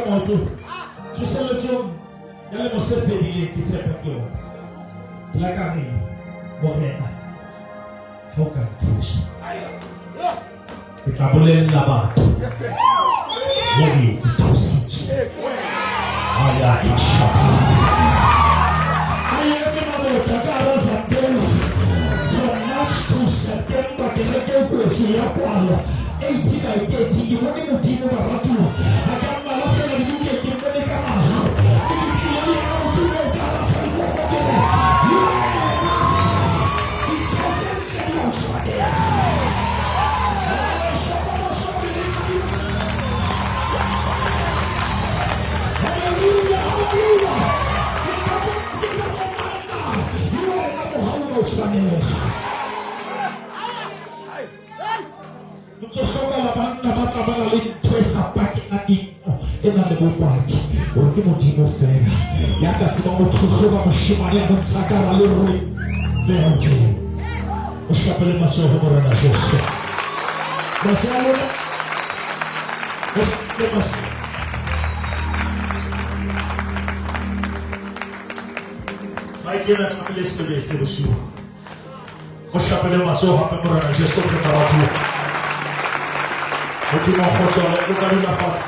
maoto. Tsoseletsong ya lemo se fedileng ke tshepa ke yona. Ke la ka re Morena ha o ka nthusa. Ke tla bolella batho hore ke thusitswe. Aya ka shapa. A eme mabota ka hara Zambela from March to September kereke e kwetswe ya kwalwa 80 by 30 ke bone Modimo baratuwa a ka mmala fela dibukeng ke mmone ka mahlo ke tlile le yena Modimo o ka rafa dikopo ke re le wena dintho tse ntle di a o tshwanela. Hallelujah, hallelujah. Dintho tse se sa komana le wena mohau o tshwanela. O ntso hlokahala banna ba tla ba na le ntho e sa pakenang dintho e nang le bopaki hore ke Modimo fela ya ka tsebang ho tlhotlhoba moshemane ya bontsha ka hara lerole le Modimo. O hlapele matsoho Morena Jesu. Matsoho a lona. O hlapele matsoho. Mike ena tlamehile e sebetse bosiu. O hlapele matsoho hape Morena Jesu re tla batho. Modimo a kgotsole o ka dula fatshe.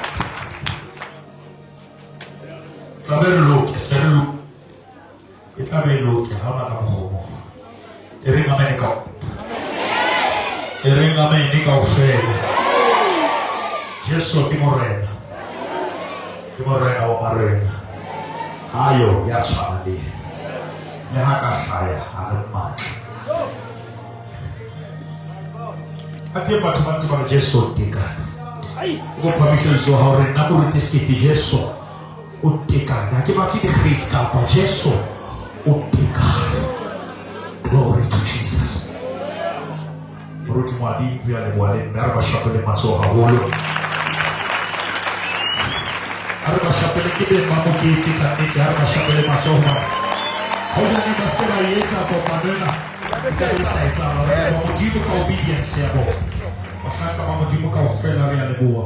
Tlabe re loke, re loke. E tla be e loke ha ona ka mokgomo. E reng amen ka. E reng amen kaofela. Jesu ke Morena. Ke Morena wa marena. Hayo ya tshwana le yena. Le ha ka hlaya ha re mmatla. Ha teng batho ba ntse ba re Jesu o tekane. O ko phamise letsoho hore nna moruti Sekete Jesu o tekane. Ha ke batle di-grace kapa Jesu o tekane. Glory to Jesus. Moruti Moabi re a leboha le mme a re ba shapele matsoho haholo. A re ba shapele ke beng ba mokete ka nnete, a re ba shapele matsoho mane. Hojane ba se ke ba e etsa kopano ena, e ka be e sa etsahala. Re leboha Modimo ka obedience ya bona. Bahlanka ba Modimo kaofela re a leboha.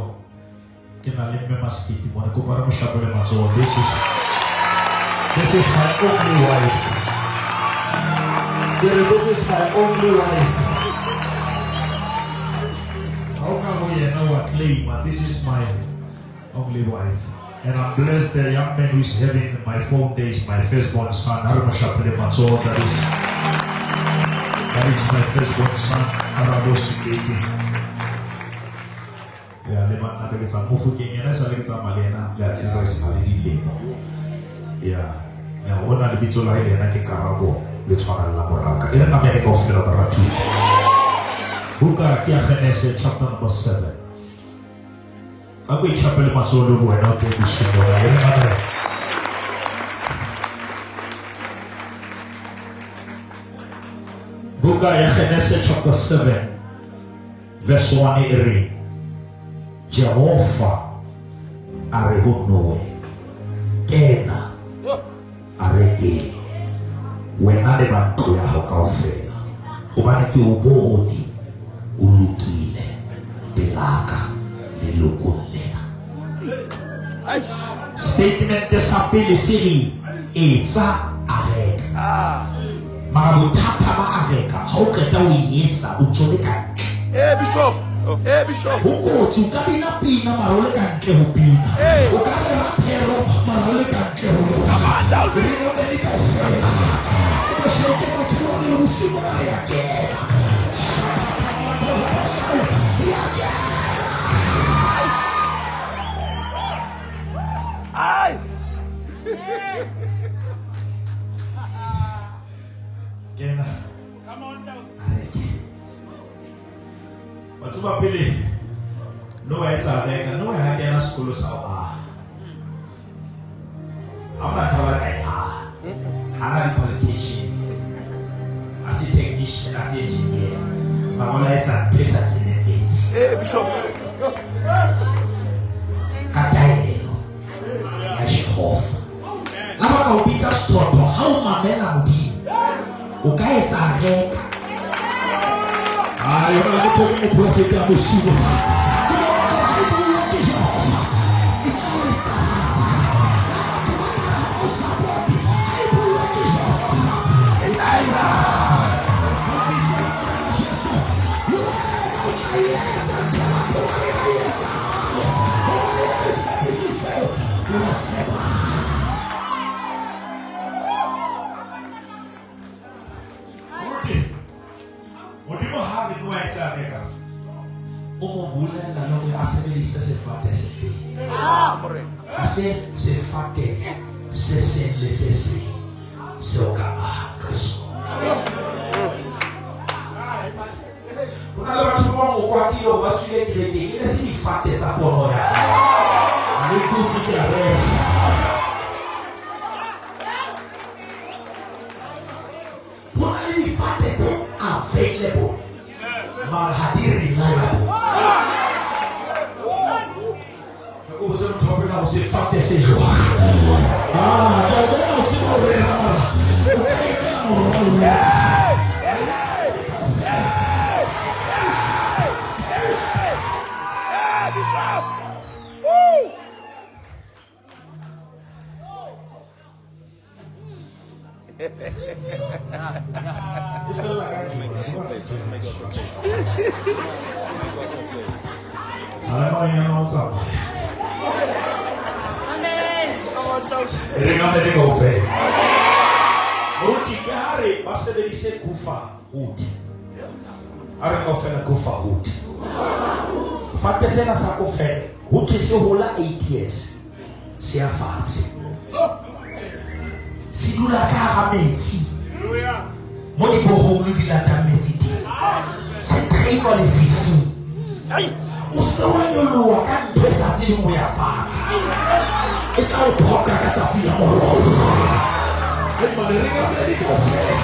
Ke na le mme Masekete mona, kopa re mo shapele matsoho. This is my only wife. Ke re this is my only wife. Ha o ka ho yena wa claim this is my only wife. And I'm blessed the young man who is having my phone there is my firstborn son. Ha re mo shapele matsoho. That is my firstborn son, Arabo Sekete. Ya le banna be ke tsa Mofokeng yena e sale ke tsamaya le yena le a tseba e sale dilemo. Ya ya ona lebitso la hae le yena ke Karabo le tshwana le la moraka. E re namele kaofela baratuwa. Buka ke ya Genese chapter number 7. Ka ko itjhapele matsoho le wena o teng bosiung bona. E re namele. Buka ya Genese chapter 7 Verse 1 e re, Jehova a re ho Noe, kena arekeng, wena le ba ntlo ya hao kaofela, hobane ke o bone o lokile pelaka lelokong lena. Statement sa pele se re etsa areka. Mara bothata ba areka ha o qeta o e etsa o ntso le ka ntle. Eh bishop. Eh bishop. Ho kotsi o ka bina pina mara o le ka ntle ho pina. Hey. O ka rera thero mara o le ka ntle ho yona. Come on, Dalvin. Re romele kaofela. O sheke motho wa le bosiu bona re a kena. Re a kena. Ai. Kena. Areke. Wa tseba pele Noah etsa areka, Noah ha kena sekolo sa ho aha. Ha hona ntho ba ka e aha. Ha na di-qualification. A se technician, a se engineer. Mangolo a etsa ntho e sa keneng metsi. Eh bishop. Ka taelo ya Jehova. La ba ka o bitsa sethotho ha o mamela Modimo. O ka etsa areka. Ai, ona le motho o moprofeta bosiu bona. Ke bona ba re bua ke Jehova. E tla etsahala. Le ho tshepahala. Moruti, Modimo ha re no etsa reka. O mo bolella le hore a sebedise sefate sefeng. Ha se sefate se seng le se seng seo ka ahang ka sona. Ho na le batho ba bang o kwatile hore ba tswile kerekeng e ne se difate tsa pono ya hao. Ha le kutlwe ke a rera. Ho na le difate tse available mara ha di reliable. Ke ko botse motho wa pele hore sefate se jwang. Ah, ke a bona o tseba ho rera mara o ka emela morwallo. Hey, Bishop! Woo! E fella ka eng? O tsamaya. E re ka mele kaofela. Moruti ke ha re ba sebedise kufa wood. A re kaofela kufa wood. Fate sena sa kofela ho thwe se hola 8 years se ya fatshe. Se dula ka hara metsi. Mo diboholo di latang metsi teng. Se trainwa lefifing. O se wa nyoloha ka ntho e sa tsebeng ho ya fatshe. E tla o phoka ka tsatsi la morwallo. Ai mane re ka mele kaofela.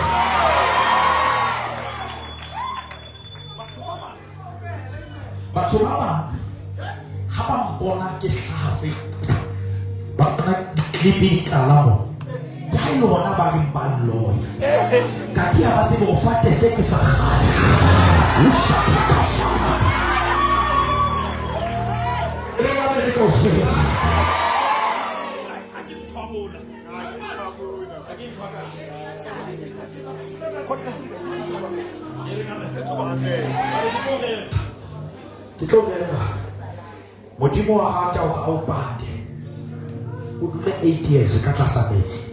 Batho ba bang ha ba mpona ke hlaha Facebook ba bona di-clip di tlala mo ke ha e le hona ba reng ba loya kathe ha ba tsebe hore fate se ke sa kgale. O shaka-shaka. Re ka mele kaofela. Ke tlo rera. Modimo wa rata hore a o pate. O dule 8 years ka tlasa metsi.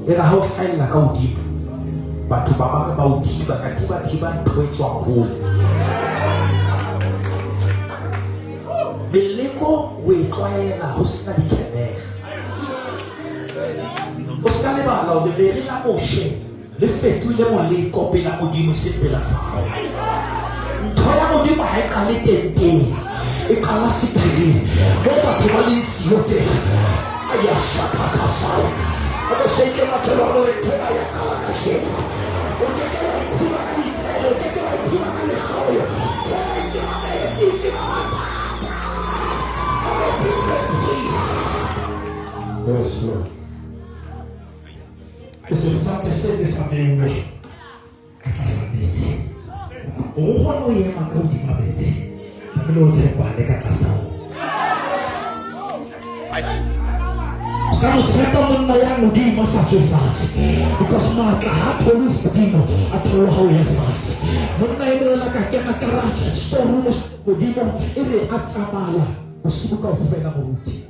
E re ha o hlahella ka hodimo, batho ba bang ba o thiba ka thiba thiba ntho e tswang hole. Meleko o e tlwaela ho sena dikemera. O ska lebala hore lere la Moshe le fetohile moleko pela Modimo e seng pela Faro. Ntho ya Modimo ha e qale tenteng, e qala sephiring moo batho ba leng siyo teng. Aya shakakasaya. O be shake makhelwane hore ntho ena ya qala kajeno. O ke ke wa ithiba ka disele, o ke ke wa ithiba ka lekgoyo. Ntho ena e se na metsi, e se na mathata. I'm a different tree. Yes, Lord. Ke sefate se ne sa bewe ka tlasa metsi. O kgone ho ema ka hodima metsi, tlamehile o tshepahale ka tlasa ona. O ska no tshepa monna ya modimo a sa tswe fatshe because matla ha a thole hodimo, a thola ha o ya fatshe. Monna e mong la ka kena ka ra storeroom modimo e re a tsamaya bosibu kaofela moruti.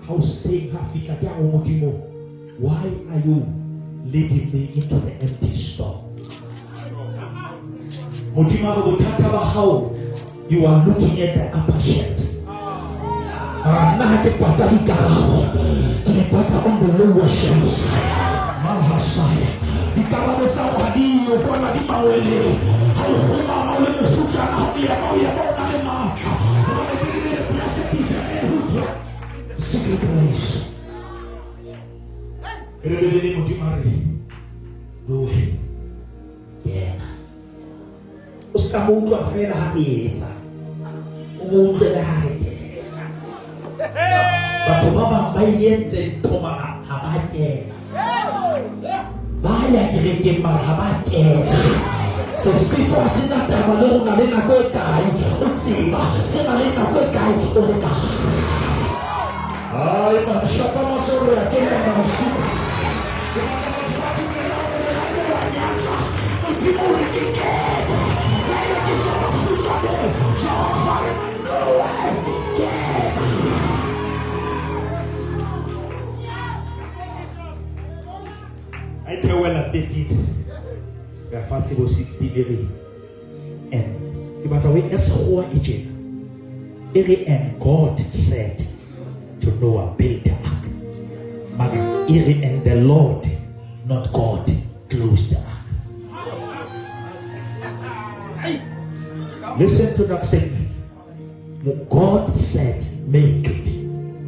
Ha hoseng ha fihla ke a ho Modimo, why are you leading me into the empty store? Modimo a re bothata ba hao, you are looking at the upper shelves. Mara nna ha ke pata dikarabo, ke di pata on the lower shelves. Mahasaya. Dikarabo tsa hao ha di yo kwana di maweleng. Ha o kgumama o le mofutsana, ha o ema o ema o na le matla. Hobane Bibele e re blessed is the man who dwell secret place. E re Bibele Modimo a re, Noe, kena. O ska mo utlwa feela ha re etsa, o mo utlwe le ha re kena. Batho ba bang ba entse ntho mara ha ba kena. Ba ya kerekeng mara ha ba kena. Sefefo ha se na taba le hore o na le nako e kae o tseba, se na le nako e kae o le ka hare. Ai man, shapa matsoho re a kena bosiu. Ke batla batho ba dumelang hore ha ebe wa nyatsa, Modimo o re ke kene. Le ha ebe ke tswa bafutsaneng, Jehova re Noe, kena. theohela 13 ya fatshe bo 16 e re and ke batla ho e sekgowa e tjena e re and God said to Noah build the ark mara e re and the Lord not God closed the ark. Listen to that statement. God said make it,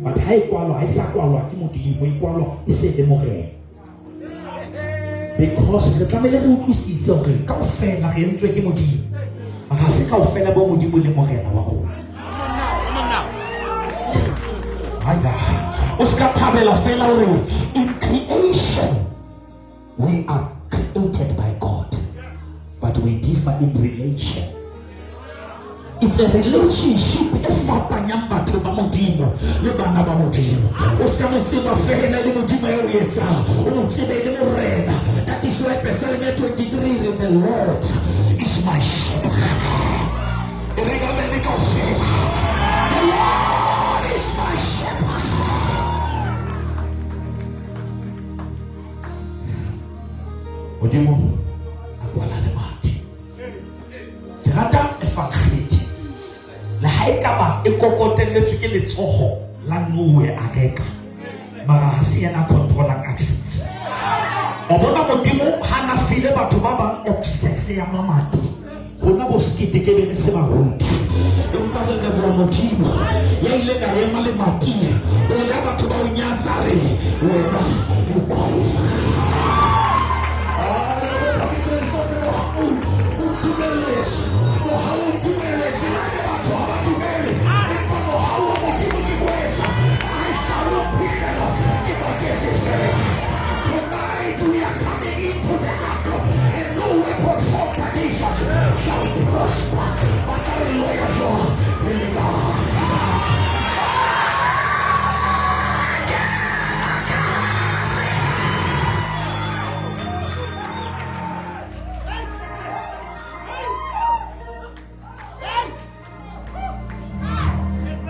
but ha e kwalwa ha e sa kwalwa ke Modimo, e kwalwa e se le Morena. Because re tlamehile re utlwisise hore kaofela re entswe ke Modimo, mara ha se kaofela bo Modimo le Morena wa rona. Haya, o ska thabela fela hore in creation we are created by God, but we differ in relation. It's a relationship e fapanyang batho ba Modimo le bana ba Modimo. O ska mo tseba fela le Modimo ya o etsang, o mo tsebe le Morena. That is why Psalm 23 re, the Lord is my shepherd. E re ka bene kaofela. The Lord is my shepherd. Modimo a kwala lemati. Ke rata evangeli. Le ha e ka ba e kokotelletswe ke letsoho la Noe a reka, mara ha se yena a controlang access. O bona Modimo ha na file batho ba bang access ya mamati, rona bo sekete ke be re se baruti. Empa re leboha Modimo ya ileng a ema lemating, rona batho ba o nyatsa re wena o qualify. Tonight we are coming into the ark, and no weapon formed against us shall prosper. But hallelujah, really God.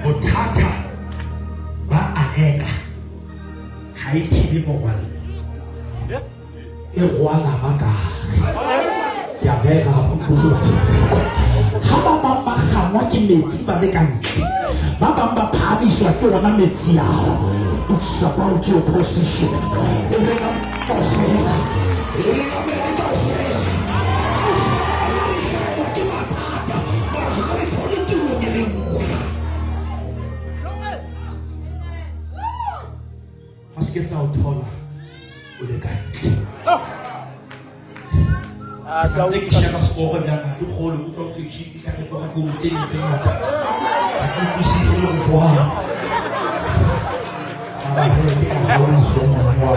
Bothata ba areka ha e thibe morwallo, e rwala ba ka hare. Ke a rera ha go utlwe batho ba fela. Ha ba bang ba kgangwa ke metsi ba le ka ntle, ba bang ba phahamiswa ke ona metsi ao. It's about your position. E reka kaofela, e reka mele kaofela. Kaofela re hlahelwa ke mathata, mara ha re thole tulong e le nngwe. Ha se ke tsa o thola o le ka ntle. Ntse ke sheba score bjang, ha ke kgolwe, ke utlwa ho thwe Chiefs ka re kora goal tse ding tse ngata. Ha ke utlwisise le hore jwang. Mara he, ke ka hore so mong wa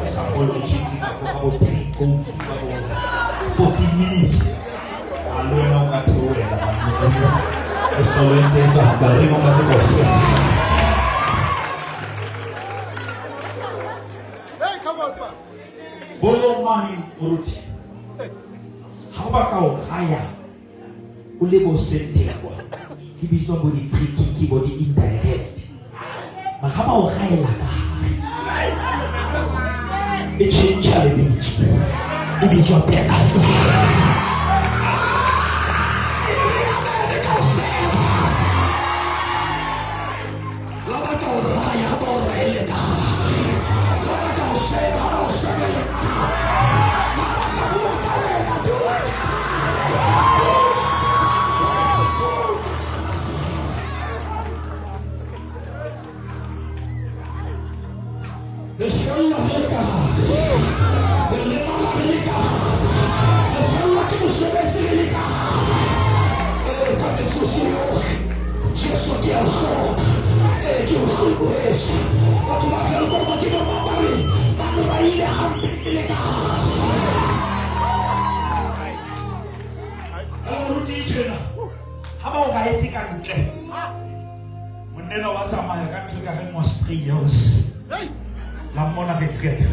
Ke sa kgolwe Chiefs ka kora bo 3 goals ka bo 14 minutes. A le wena o ka theohela, man. E hlolo e ntse e etsahala, re mamele kaofela. Hey, come on, pa. Bolo mane moruti, ha o batla ho raya o le bo senteng kwa, di bitswa bo di-free kick, bo di-indirect. Mara ha ba o raela ka hare, e tjhentjha lebitso, e bitswa penalty. La batla ho raya, ha ba o raele ka hare. La batla ho sheba, ha ba o shebele ka hare. La batla ho bua ka wena, ke wena. Re shella re le ka hare. Re lemala re le ka hare. Re fellwa ke mosebetsi re le ka hare. Ee, ka metsotso yohle, Jesu ke a o hloka. Ee, ke o hlolohetswe. Batho ba Welkom ke bo mang ba re ba ne ba ile hampe le ka hare. Moruti tjena, ha ba o raetse ka ntle, monna wa tsamaya ka ntho e ka reng wa sprayers. La mmona ke kereke.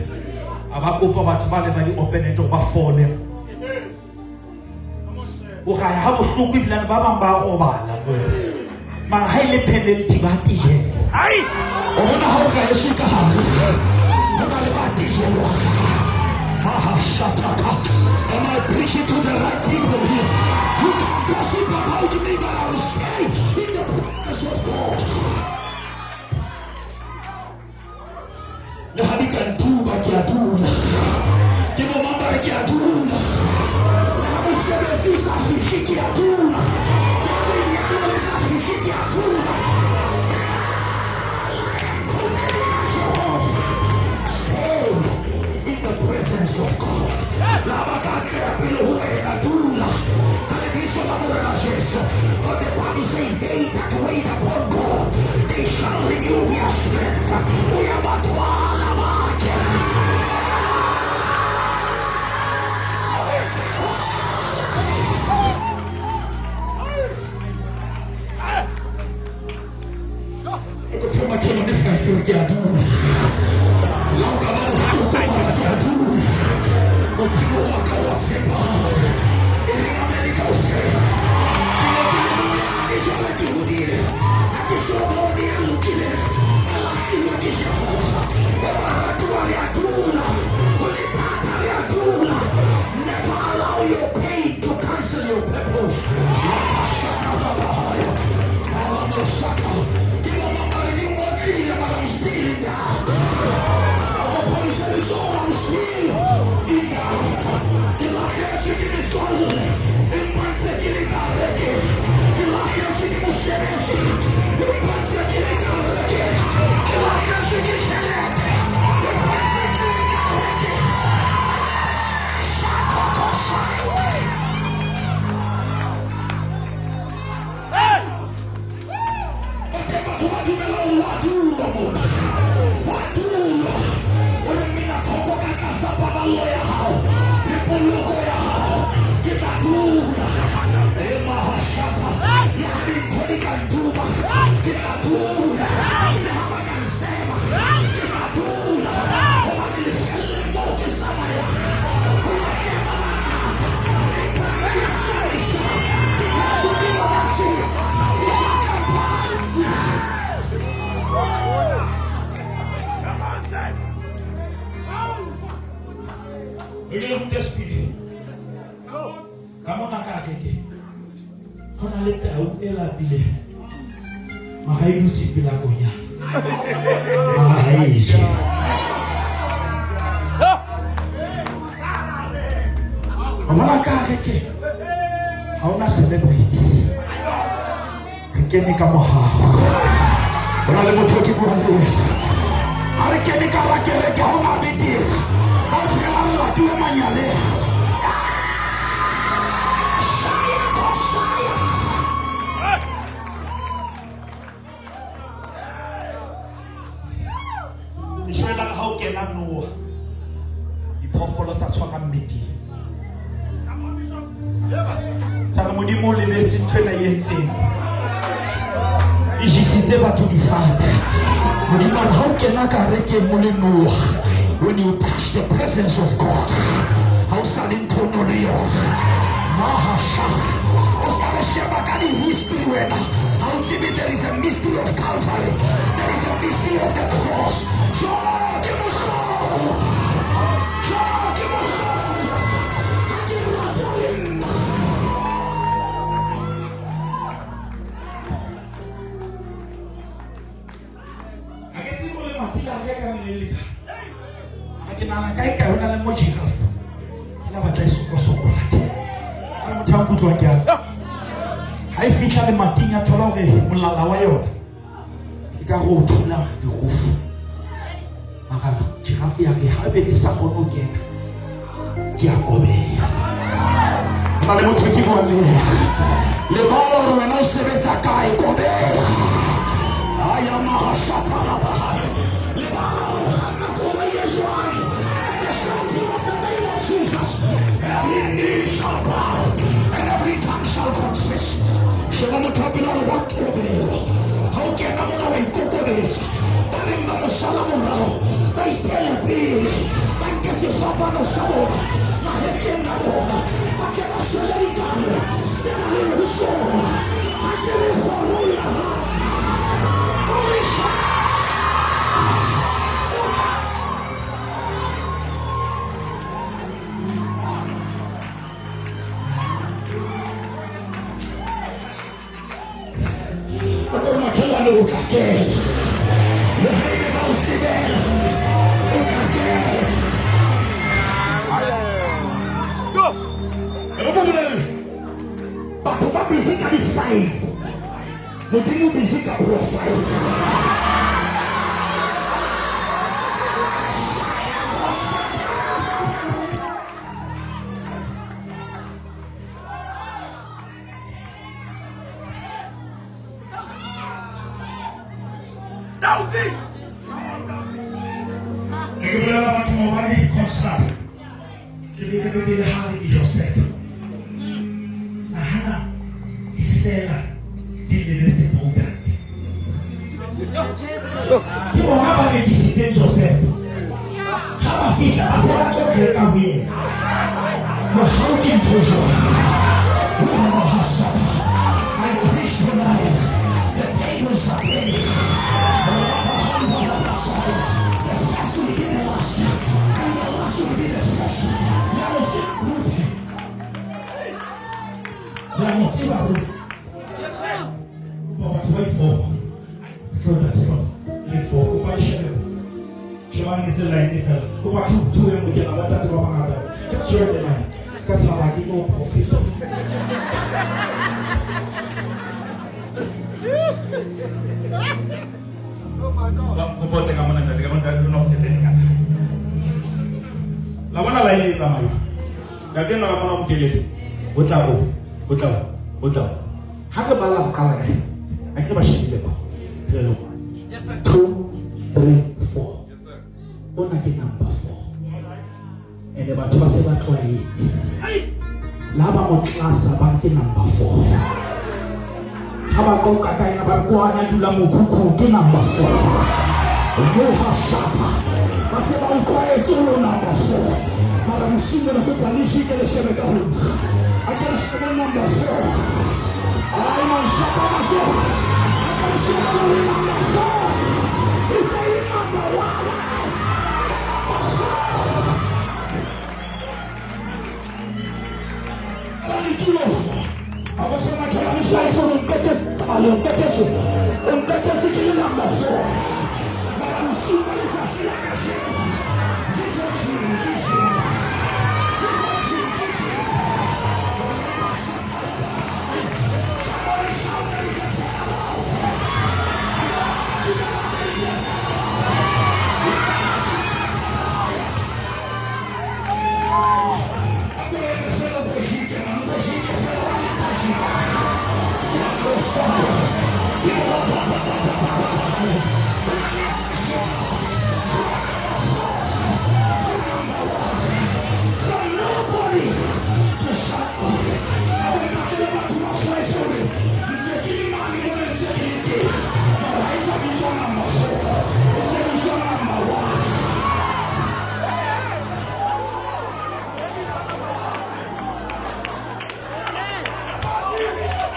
A ba kopa batho ba le ba di-openete hore ba fole. O raya ha bohloko ebilane ba bang ba robala. Mara ha e le penalty ba tijela. O bona ha o raetswe ka hare. Ho na le ba tijelwang. Mahashataka. Am I preaching to the right people here? You can gossip about me, but I will stay in the presence of God. Le ha di ka ntuba ke a dula. Ke bo mang ba re ke a dula. Le ha mosebetsi o sa fihle ke a dula. Le ha lenyalo le sa fihle ke a dula. Stay in the presence of God. La ba ka atleha pele ho wena, dula ka lebitso la Morena Jesu. For the Bible says, they that wait upon God, they shall renew their strength. Uyabathwala bakhe. Ke fe makhelwane five ke a dula. La o ka ba bohloko mara ke a dula. Modimo wa ka wa tshepahala. E re amene kaofela. Ke ne ke le monyane jwale ke hodile. Ha ke so bone ya lokileng a lahlilwe ke Jehova. Ba baratuwa re a dula. Ho le thata re a dula. Never allow your pain to cancel your purpose. Lakashaka babahaya. Alamosaka. Ke bo mang ba re di ngotlile mara I'm still in the ark. Amapholisa letsoho, I'm still in the ark. Ke lahlehetswe ke metswalle empa ntse ke le ka rekeng. Ke lahlehetswe ke mosebetsi empa ntse ke le ka rekeng. Ke lahlehetswe ke tjhelete empa ntse ke le ka rekeng. Shakotosai. Batho batho ba dumelang wa dula mona. Wa dula. O re mina thoko ka tlasa paballo ya hao le poloko ya hao. Ke tla dula. E mahashata. Ya dintho di ka ntuba. Ke tla dula. Le ha ba ka nseba. Ke tla dula. Hobane lefelleng moo ke tsamayang. Ho lahleha ba bangata. Empa nna ya tsamaisa. Ke Jesu ke yona tsela. E sa ka Come on, say. E le rute sepiri. Ka mona ka keke. Ho na le tau e lapileng. Mara e dutse pela konyana. Mara ha e je. Wa bona ka reke. Ha hona celebrity. Re kene ka mohau. Ho na le motho ke buang le yena. Ha re kene ka hara kereke ha hona betere. Kaofela re latuwe manyaleng. Shaya kosaya. Jwale ha o kena Noah, diphoofolo tsa tshwara meeting. Tsa re Modimo o lebetse ntho ena e entseng. E jesitse batho difate. Modimo a re ha o kena ka rekeng o le Noah, when you touch the presence of God, ha o sa le ntho o no le yona. Mahasha. O ska re sheba ka di-history wena. Ha o tsebe there is a mystery of Calvary. There is a mystery of the cross. Jo, ke mohlolo. Jo, ke mohlolo. Ha ke rata le nna. Ha ke tsebe le mati la reka le le ka. Ha ke nahana kae kae ho na le mo giraffe. La batla e sokosokola teng. Ha motho a nkutlwa ke a. Ha e fihla lemating ya thola hore molala wa yona e ka re o thula dirufu. Mara giraffe ya re ha be ke sa kgone ho kena ke a kobeha. Ho na le motho ke buang le yena. Lebala hore wena o sebetsa kae, kobeha. Aya mahashatarabahai. Lebala hore o kganna koloi e jwang. At the shouting of the name of Jesus, every knee shall bow and every tongue shall confess. Sheba motho wa pele hore wa kobeha. Ha o kena mona wa ikokobetsa. Ba beng ba mo sala morao, ba itele pele, ba nke sefapano sa bona mahetleng a bona, ba tle ba shwele dikano tse ba leng ho tsona. Ha ke re kgoro ya hao. O re tla kena. Le ha ebe ba o tsebela, o tla kena. Re mo bolelle, batho ba busy ka di-file, Modimo o busy ka profile. Thousand. Ne ke bolela batho maobane di-concert ke be ke bebele ha re ke Joseph nahana disela di lebetse product ke bona ba rekisitseng Joseph ha ba fihla ba se ba tlo reka ho yena mohau ke ntho jwang. I preach tonight. The tables are turning. The first will be the last, and the last will be the first. Ya mo tseba Ruthe. Ya mo tseba Ruthe. Yes, sir. Kopa batho ba i-four. Hlola, hlola. Le four. Kopa e shebe. Shebang ke tse line fela. Kopa two, two e nngwe ke na ba tate ba bangata. Just join the line. Ka tshaba ke tlo profit. Oh my God. Ba kopa o tle ka mona ntate, ka mona ntate, lona o tle ka. La bona line e tsamaya. Ntate nna ka mona o motelele. O tla o, o tla o, o tla o. Ha re bala ho qala kae? A ke ba shebile kwa. Re le one, Yes, sir. two, three, four. Yes, sir. Ona ke number four. Ene batho ba se ba tlwaetse. Hey. La ba mo tlasa ba re ke number four. Ha ba qoqa ka ena ba re kwana dula mokhukhung ke number four. Moha shapa. Ba se ba o tlwaetse o lo number four. Mara bosiu bona kopa le jike le shebe ka ho nna. A ke re shebe number four. Ai man shapa matsoho. A ke re shebe le number four. E se e le number one. Number four.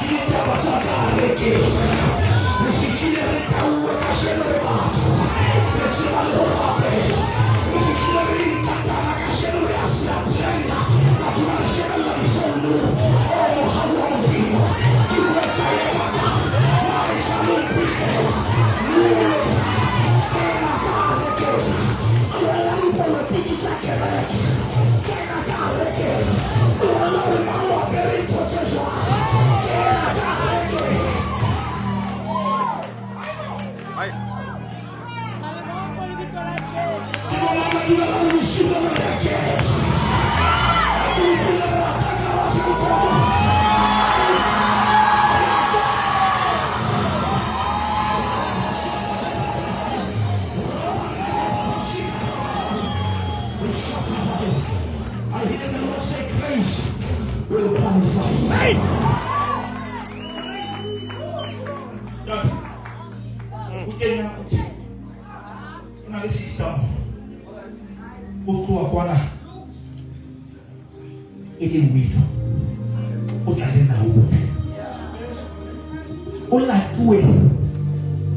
Ditaba tsa ka re ke re fihlile re tauwe kasheno re batho re tseba le ho rapela re fihlile re le ditatana kasheno re a se a trenda batho ba re shebella difounung o mohau wa Modimo ke bua ega ka na e sa le mpihlela Lord kena ka hare ke tlohela dipolotiki tsa kereke kena ka hare ke tlohela ho mang o apere ntho tse jwang kena ka hare ke Ke bona ba dumela hore bosiu bona re a kena. Ha ke utlwile re rata ka ba Frankomo. I hear the Lord say, grace will qualify you. Hey. Ntate, bukeng ya Ruthe, ho na le sister o tloha kwana e le widow, o tla le Naomi. O latuwe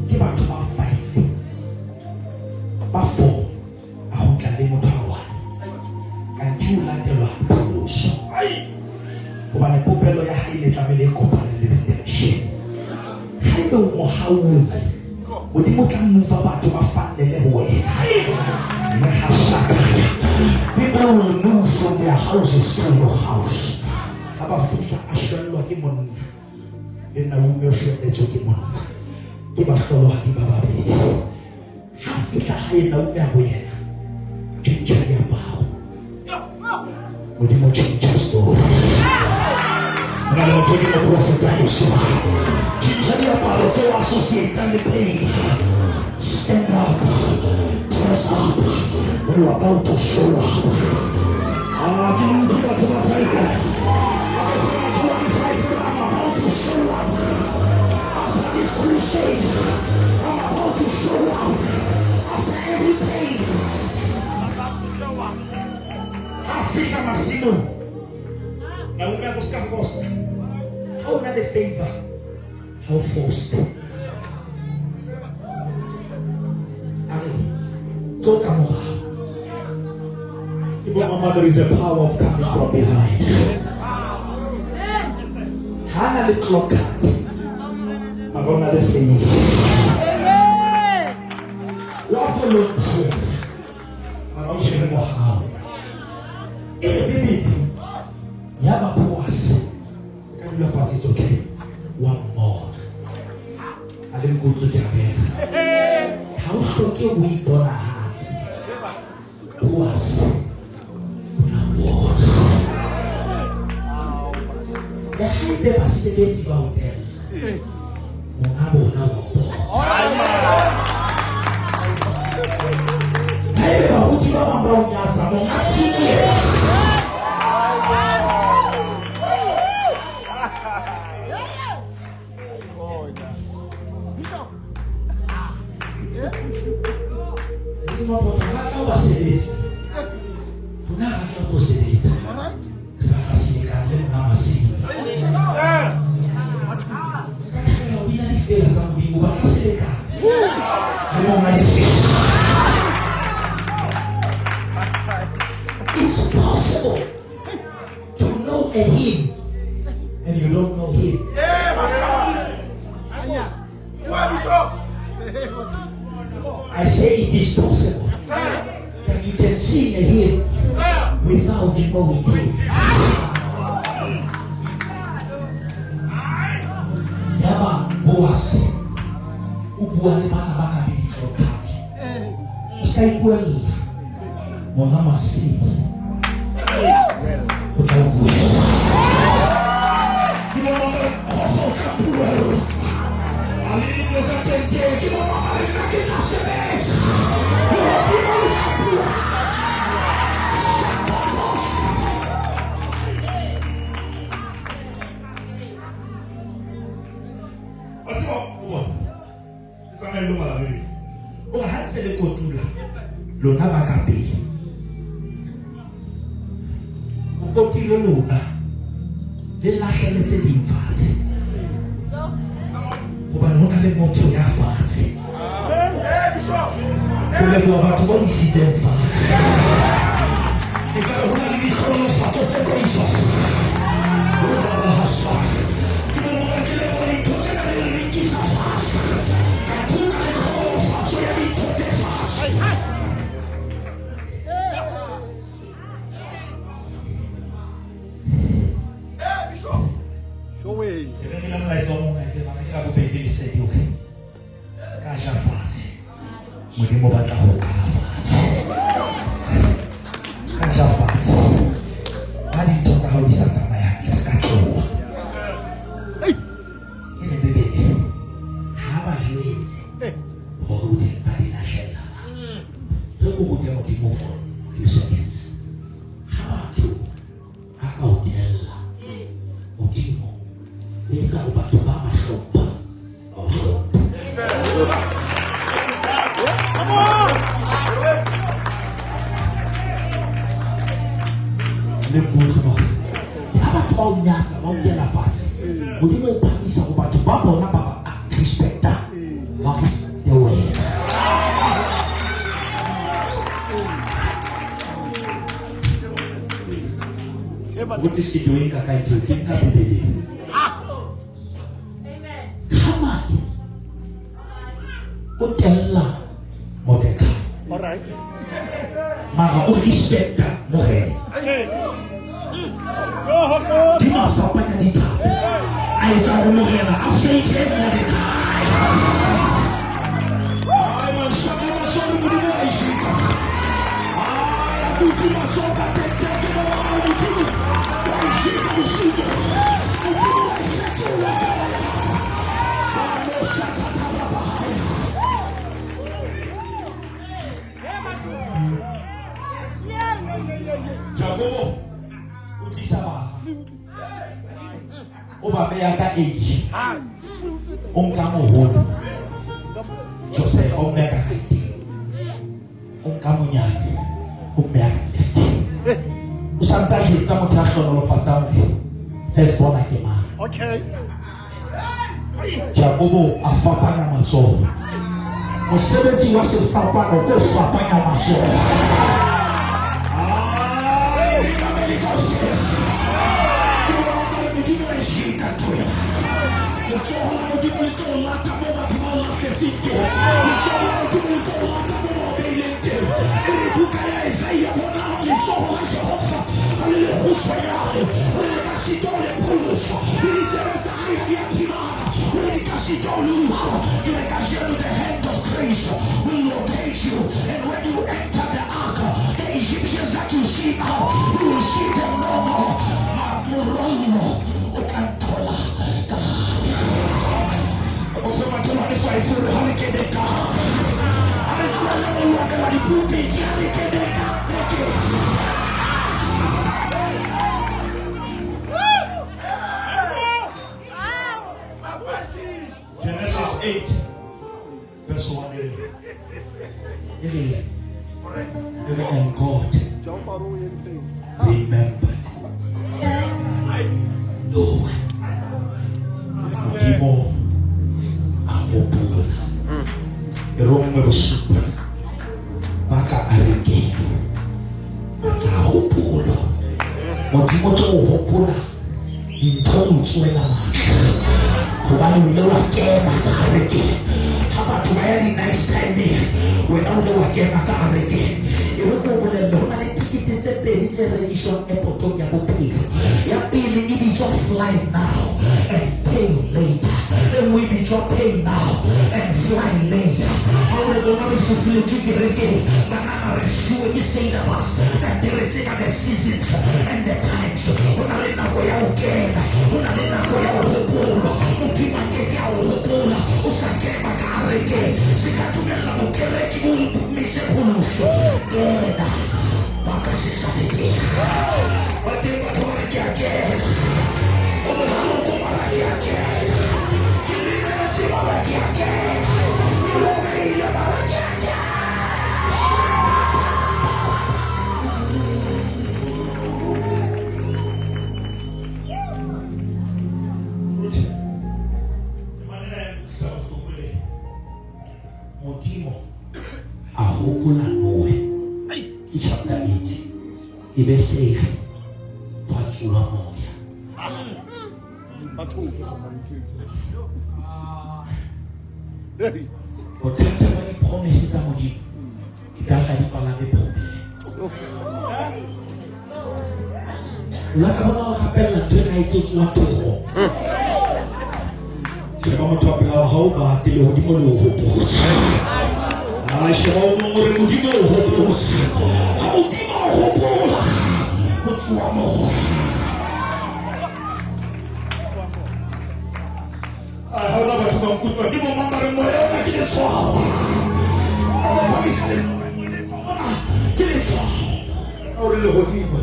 ke batho ba five, ba four, a ho tla le motho a one. Kanthe o latelwa pholoso. Hobane popelo ya hae e ne tlamehile e kopane le redemption. Haebe o mohaung, Modimo o tla mova batho ba fallele ho wena. Mehashakaya. People will move from their houses to your house. Ha ba fihla a shwellwa ke monna. Le Naomi o shwelletswe ke monna. Ke bahlolohadi ba babedi. Ha fihla hae Naomi a ho yena, tjhentjha diaparo. Modimo tjhentjha story. Ho na le motho ke moprofeta bosiu. Tjhentjha diaparo tseo associate le pain. Stand up. Dress up. You are about to show up. Ah, ke utlwe batho ba kae. I'm about to show up. After this crusade, I'm about to show up. After every pain. Ha fihla masimong, Naomi a go ska fosta. Ha o na le favor, ha o foste. A re, tlo ka morao. Ke bo mama, there is a power of coming from behind. Ha na le clock card, mara o na le favor. Wa volunteer, mara o shebe mohau. E re Bibele ya ba Boase ka dula fatshe, it's okay. Wa mmona. A le nkutlwe ke a rera. Ha o hloke o iponahatse. Boase o tla bona. Le haebe basebetsi ba o tella, monga bona wa o bona. Haebe baruti ba bang ba o nyatsa, monga tshimo yena. Modimo wa bona, ha tla o ba sebetsa. Rona ha tla o sebetsa. Re batla selekane le monga masimo. Se ka thabela ho bina difela tsa Modimo, batla selekane le monga difela. It's possible to know a hymn and you don't know him. Bishop. I say it is possible that you can sing a hymn without knowing him. Yaba Boase o bua le bana ba nang le ditlhokadi. Se ka ipuella monga masimo o tla o buella. Ke bona ba re, "Kgotso o tla buella." Alino ka tenteng, ke bona ba re, "Nna ke tla sebetsa." Modimo o tla bua. Wa tseba, o bona, ke tsamaye le bala Bibele. O re ha ntse le kotula, lona ba ka pele. O kotile lona, le lahlele tse ding fatshe. Hobane ho na le motho ya fatshe. Bishop. Ho leboha batho ba o isitseng fatshe. Ekare ho na le ditlhohonolofatso tse tlo iswa. O baba hasana. Ke bona ke leboha dintho tsena di re nkisa fatshe. Ka thuna le tlhohonolofatso ya dintho tse fatshe. Hey, Bishop. Show way. Ke rerile molaetsa o mongwe ke nahana ke la bobedi lesedi, okay? Se ka ja fatshe. Modimo o batla ho qala fatshe. Se ka ja fatshe. Ha dintho tsa hao di sa tsamaye hantle, se ka tloha. E re Bibele, ha ba jwetse hore o di ba di lahlella. Re o rute Modimo for few seconds. Ha batho ba ka o tella, Modimo o etsa hore batho ba ba hlompha, ba o hlomphe. Come on. Le nkutlwe mo. Ha batho ba o nyatsa, ba o nkela fatshe, Modimo o phamisa ho batho ba bona ba ba respecta, ba respecte wena. What is ke doing ka kae ke nka Bibeleng. Come on. O tella Mordekai. All right. Mara o respecta morena. Hey. Yo, no. Di mafapanya dithapo. A etsa hore morena a fake Mordekai. Ai, man, shaka matsoho, Modimo wa ishika. Ai, a kutu matsoho ka tete, ke bona hore Modimo wa ishika bosiu. Modimo wa fetola taba ya hao. Ba mo shaka taba ba hae. Jakobo o tlisa bara. O ba beya ka age. O nka moholo. Joseph o mmeya ka right. O nka monyane o mmeya ka left. O santse a jwetsa motho ya hlohonolofatsang hore first born ke mang. Okay. Jakobo a fapanya matsoho. Mosebetsi wa sefapano ke ho fapanya matsoho. Ai, re ka be le kaofela. Ke bona ekare Modimo wa e jeka ntho ena. Letsoho la Modimo le tlo o lata moo batho ba o lahletseng teng. Letsoho la Modimo le tlo o lata moo ba o beileng teng. E re buka ya Isaiah, bonang letsoho la Jehova ha le le kgutshwanyane, hore le ka sitwa ho le pholosa, le ditsebe tsa hae ha di a thibana, hore di ka sitwa ho le utlwa. Ke re kajeno the hand of grace will locate you, and when you enter the ark, the Egyptians that you see now, you will see them no more. Morolo o tla nthola ka o fe makhelwane five hore ha re kene ka ha re tlohelle ho lwanela dipulpiti, ha re kene ka re kene. Genesis 8 verse 1 e re, and God remembered Noah. Modimo a hopola. E ronngwe bosupa ba ka arekeng ba tla hopola. Modimo tlo o hopola dintho o tsoela matla, hobane o ile wa kena ka arekeng. Ha batho ba ya di-nice time, wena o ile wa kena ka arekeng. E re ke o bolelle, ho na le tikete tse pedi tse rekiswang airportong ya bophelo. Ya pele e bitswa fly now and pay later. E nngwe e bitswa pay now and fly later. Ha o re bona re fufuletswe kerekeng, banana re siuwe ke syllabus, kante re tseba the seasons and the times. Ho na le nako ya ho kena, ho na le nako ya ho hopolwa. Modimo a ke ke a o hopola o sa kena ka arekeng. Se ka dumella bokereki bo mise pholoso. Kena ba ka se sa le teng. Ba teng batho ba re ke a kena. O bohloko mara ke a kena. Ke lemetse mara ke a kena. Ke robehile mara ke a kena. Modimo a hopola Noe. Ke chapter 8. E be se hwa tsoha moya. Bothata ba di-promise tsa Modimo di ka tla di palame problem. O la ka bona o rapella ntho ena e tlo tsoha thoko. Sheba motho wa pela wa hao, bate lehodimo le o hopotse. Ai, sheba o mong o re Modimo o hopotse. Ha Modimo o hopola, ho tsoha moya. Ai, ha hona batho ba nkutlwa. Ke bo mang ba reng moya ona ke letshwao? Ha ba phamisa le ona ke letshwao. Ha o re lehodimo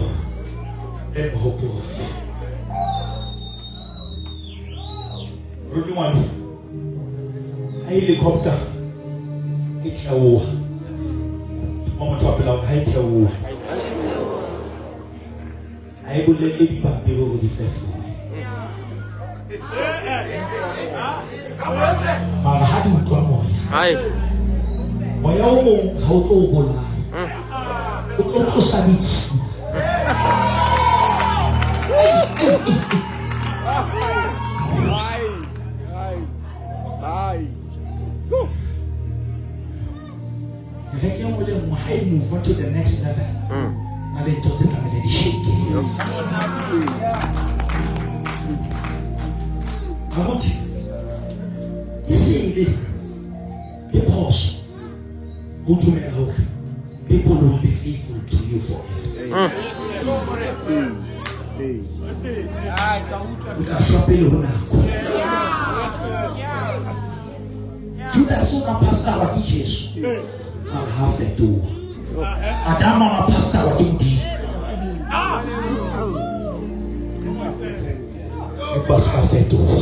le mo hopotse. Ruti ngwana, ha helicopter e theoha, mo motho wa pela hore ha e theoha, ha e bolelle dipampiri hore di fetohe. Mara ha di utlwa moya, moya o mong ha o tlo o bolaya, o tlo tlosa ditshila. Kereke e nngwe le nngwe ha e move to the next level. Na le ntho tse tlamehile di shake. Abuti, e sele ke phoso ho dumela hore people will be faithful to you forever. O tla shwa pele ho nako. Judas o ka pastorwa ke Jesu mara ha fetoha. Adama ma pastorwa ke Modimo. Empa se ka fetoha.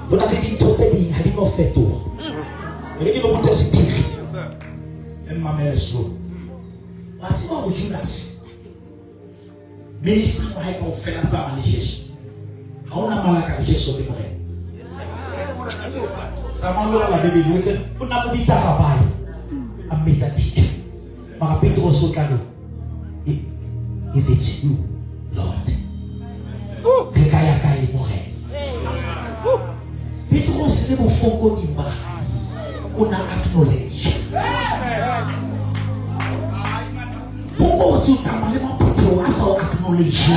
Ho na le dintho tse ding ha di no fetoha. E re ke le rute sephiri. Le mmamele slow. Wa tseba hore Judas ministry wa hae kaofela tsamaya le Jesu. Ha ona malaka le Jesu ke Morena. Tsamaya lo bala Bibele o itse o na mo bitsa rabbi a mmitsa teacher. Mara Petros o tla lo if it's you Lord. Re ka ya kae Morena? Petros le bofokoding ba hae o na acknowledge. Ho kotsi ho tsamaya le maphutheo a sa o acknowledge.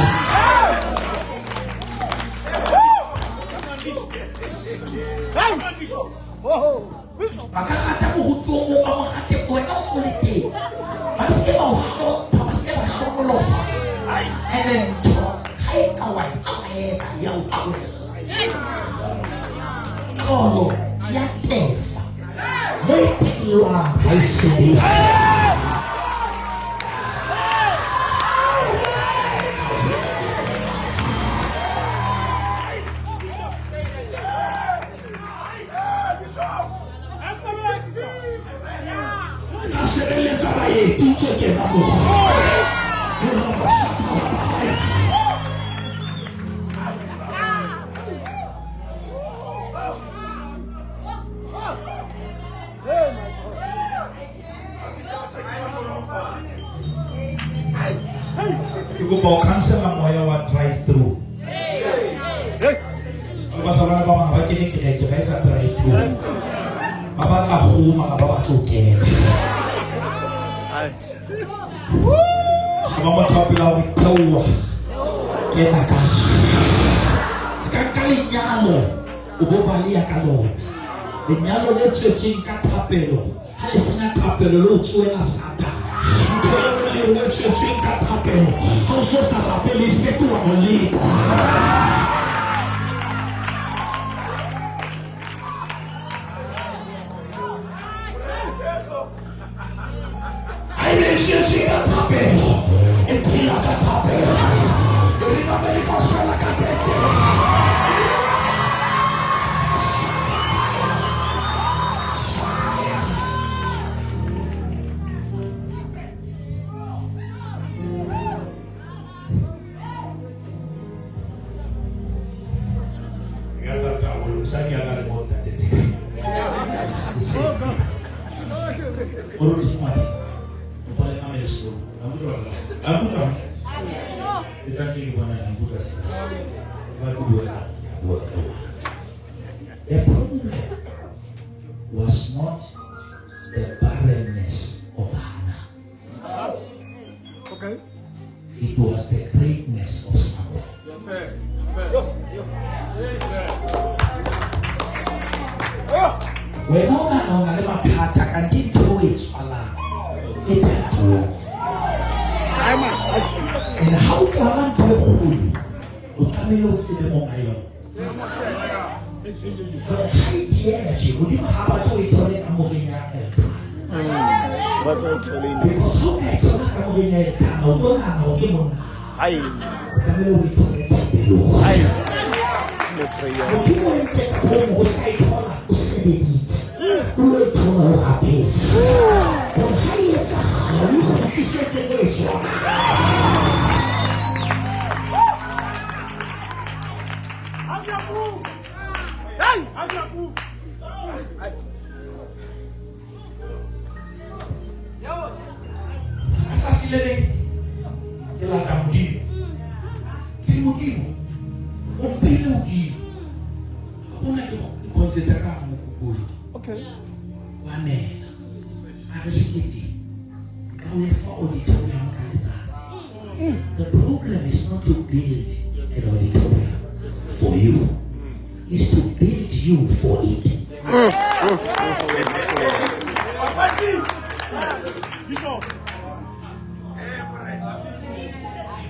Ba ka rata moruti o mong ba mo rate wena o ntso le teng. Ba se ke ba o hlompha, ba se ke ba hlonolofatsa. And then ntho ha e ka wa e tlwaela ya o tlohella. Tlolo ya tefa mo e tellwang ha e sebetse. Ka sebeletsa baeti ntse kena moo. Ke kopa ho cancela moya wa drive through. Bazalwane ba bang ba kene kereke ba etsa drive through. Ba batla kgomo mara ba batla ho kena. Sheba motho wa pela hore theoha. Kena ka. Se ka nka lenyalo o bo baleya ka lona. Lenyalo le tswetsweng ka thapelo ha le sena thapelo le o tsoela Satane. Ntho e nngwe le e nngwe e tswetsweng ka thapelo ha o so sa rapele e fetoha moleko. Ha e be e tswetswe ka thapelo e phela ka thapelo. E re mamele kaofela ka tete. The problem was not the barrenness of Hannah. Okay. It was the greatness of Samuel. Yes, sir. Yes, sir. Yes, sir. Wena o nahana o na le mathata kanthe ntho eo o e tswalang e thatong. And ha o tswala ntho e kgolo, o tlamehile o tsebe monga yona. Jwale ha e dieha tje, Modimo ha batle o e thole kamoreng ya Elkana. Because ha o ka e thola kamoreng ya Elkana, o tlo nahana hore ke monna. O tlamehile o e thole thapelong. Modimo o entse ka bomo o sa e thola o sebeditse. O lo e thola o rapetse. Hore ha e etsahala, o kgutlisetse mo e tswang. Ka tsatsi le leng ke lata Modimo. Ke Modimo o mpeile hodimo. Ga bona ke concentrate ka mokokolo. Okay. Wa nela. Nka re sekete nka o efa auditorium ka letsatsi. The problem is not to build an auditorium for you, is to build you for it. Bishop.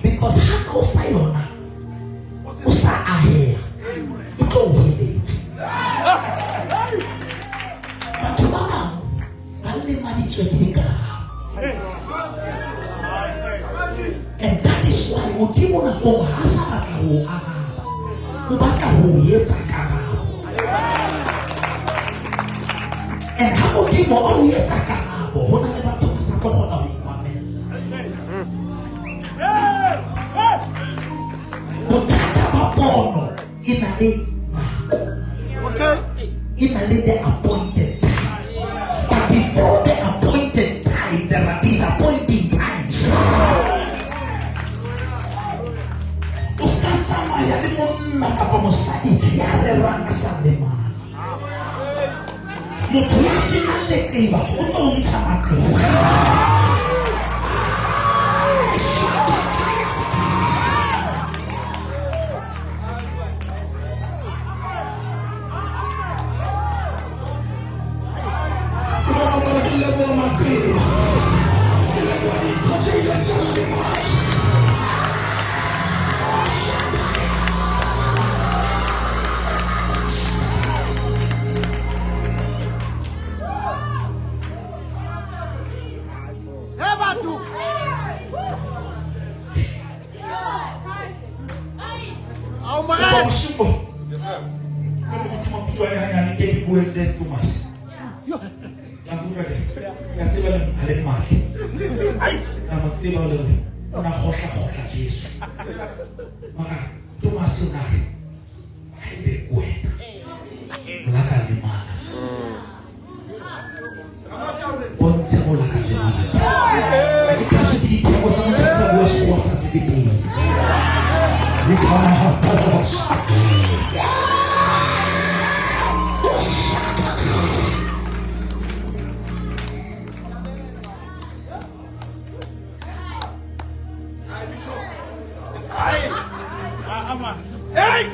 Because ha ka o fa yona o sa aheha, e tlo o heletsa. Batho ba bang ba lemaditswe ke dikarabo. And that is why Modimo nakong ha sa batla ho o araba, o batla ho o etsa karabo. And ha Modimo a o etsa karabo, ho na le batho ba sa tlo kgona ho imamella. Bothata ba pono e na le nako. Okay. E na le the appointed time. But before the appointed time, there are disappointing times. O ska tsamaya le monna kapa mosadi ya rerang a sa lemala. Motho ya senang leqeba o tlo ntsha maqeba. Ke bona gore ke leboha maqeba. Ke leboha dintho tse ileng tsa nlematsa. Hey, batho. Ao Kopa morena. bosiu bo. Yes, sir. Ke mo godimo khutshwane hanyane ke di buelle Thomas. La nkutlwa ke? Ke a tseba le ha le mmatle. Ka mo tseba le hore o na kgohla-kgohla Jesu. Mara Thomas o na re, haebe ke wena, o la ka lemala. Bontshe mo la ka lemala teng. Ke tlase ke ditheko tsa motho a tsa bua sekgowa sa tsebe pele. Le ka ha Petros. Hey!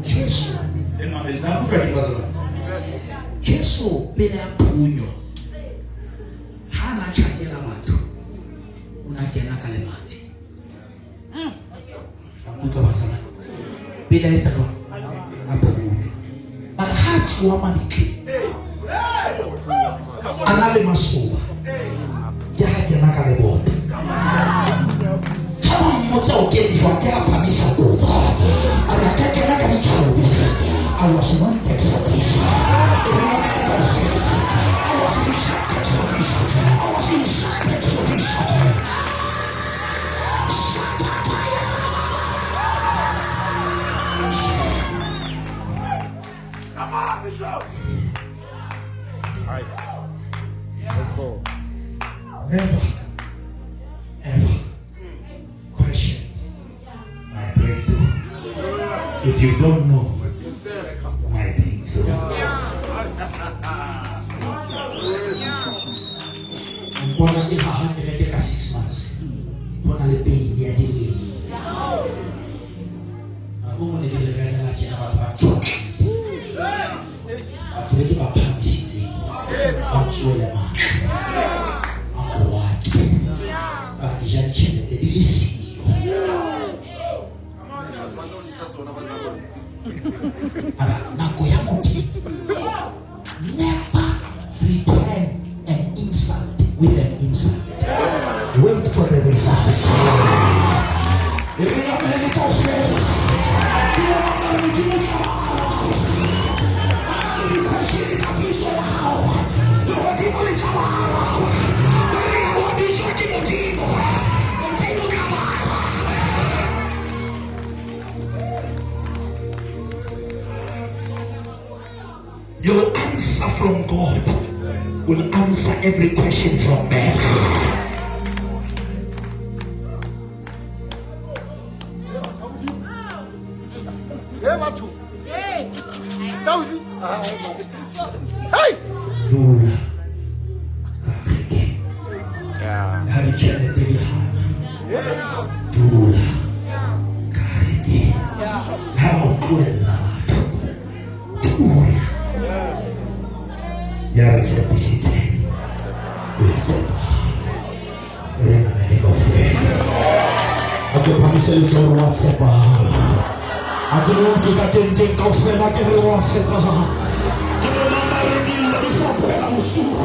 Jesu Jesu pele a phunyo ha na tjhakela batho o na kena ka lemati. Nkutlwa bazalwane, pele a etsa jwang? A phunyo. Mara ha a tsoha mabitleng a na le masoba, ke ha kena ka lebota. Ha ba mmotsa o kene jwang, ke ha phamisa kobo. A re, ka kena ka ditjhobi. I was wanted for this. I was rejected for this. I was insulted for this. Come on, Bishop. Never, ever question my breakthrough. If you don't know my breakthrough. Mpona ke haha kereke ka 6 months. Ho na le pain ya dilemo. Nako nngwe ne ke le rerela tjena batho ba tjhotlile. Batho be ke ba phahamisitseng. Ba tsoele matla. Ba nrohake. Ba ke ja ditjhelete di le siyo. Mara nako ya Modimo, never return an insult with an insult. Wait for the result. E re mamele kaofela. Ke le mamele Modimo tla ba araba. Ba na le di-question ka pitso ya hao. Lehodimo le tla ba araba. Ba re ya boditswe ke Modimo. Modimo ka ba araba. Your answer from God will answer every question from man. Hey batho. Tausi. Hey! Dula ka kerekeng. Ha ditjhelete di hana. Dula ka kerekeng. Ha ba o tlohella batho. Dula. Ya re tshepisitseng. O ya tshepahala. Re namele kaofela. A ke phamise letsoho wa tshepahala. A ke le utlwe ka tenteng kaofela ke re wa tshepahala. Ke bo mang ba reng dillo di sa boela bosiu.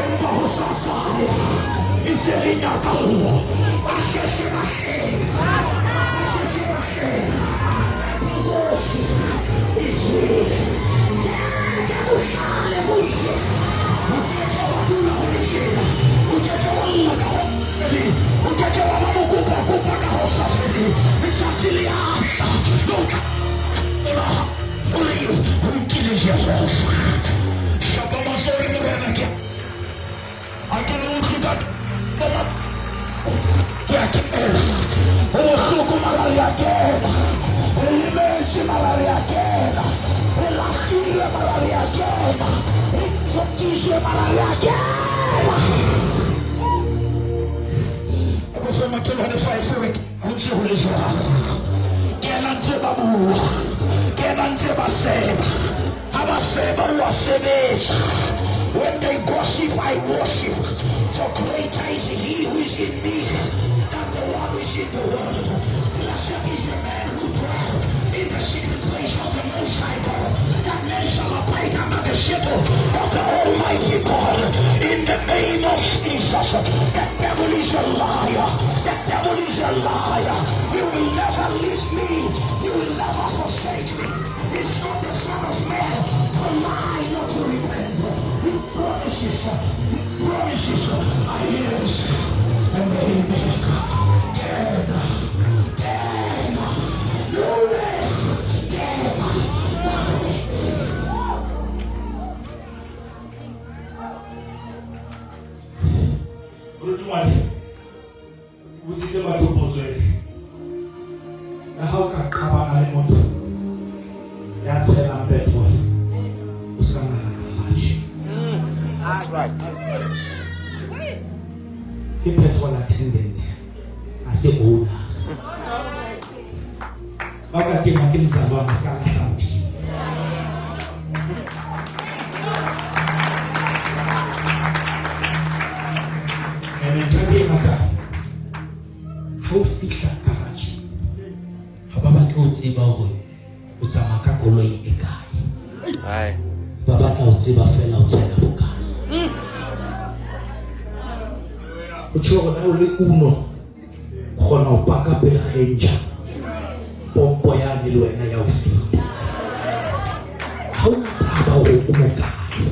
Empa hosasane e se le nyakallo. Ba sheshe ba hleka. Ba sheshe ba hleka. Nkosi izwile. Ngeke kuhlale kunje. O ke ke wa dula ho le tjena. O ke ke wa lla ka ho feleng. O ke ke wa ba mokopakopa ka ho sa feleng. Letsatsi le a tla le o tla o re ho nkile Jehova. Shapa matsoho le Morena ke a ke le utlwe ka ke a kena. Ho bohloko mara re a kena. Re lemetse mara re a kena. Re lahlilwe mara re a kena. Re tsotsitswe mara re a kena. Go fe makhelwane five o re ho ntse ho le jwalo. Ke ena ntse ba bua, ke ena ntse ba seba. Ha ba seba o a sebetsa. When they gossip, I worship. For greater is he who is in me than the one who is in the world. Blessed is the man who dwell in the secret place of the Most High God. That man shall abide under the shadow of the Almighty God. In the name of Jesus, the devil is a liar. The devil is a liar. He will never leave me. He will never forsake me. He's not the Son of Man to lie, not to repent. He promises, I yes and amen. Kena, kena, lule, kena. Moruti ngwane, o botsitse batho potso ena. Le ha o ka qabana le motho ya tshelang petrol, o ska ngala garage. That's right. Ke petrol attendant, ha se owner. Ba ka tena ke mzalwane ska lahla Modimo. Ene ntho e ke e ratang, ha o fihla garage, ha ba batle ho tseba hore o tsamaya ka koloi e kae. Ai. Ba batla ho tseba feela o tshela bokae. O tjho hore ha o le Uno, o kgona ho paka pela Ranger. Pompo yane le wena ya o feta. Ha o na taba hore o mokae.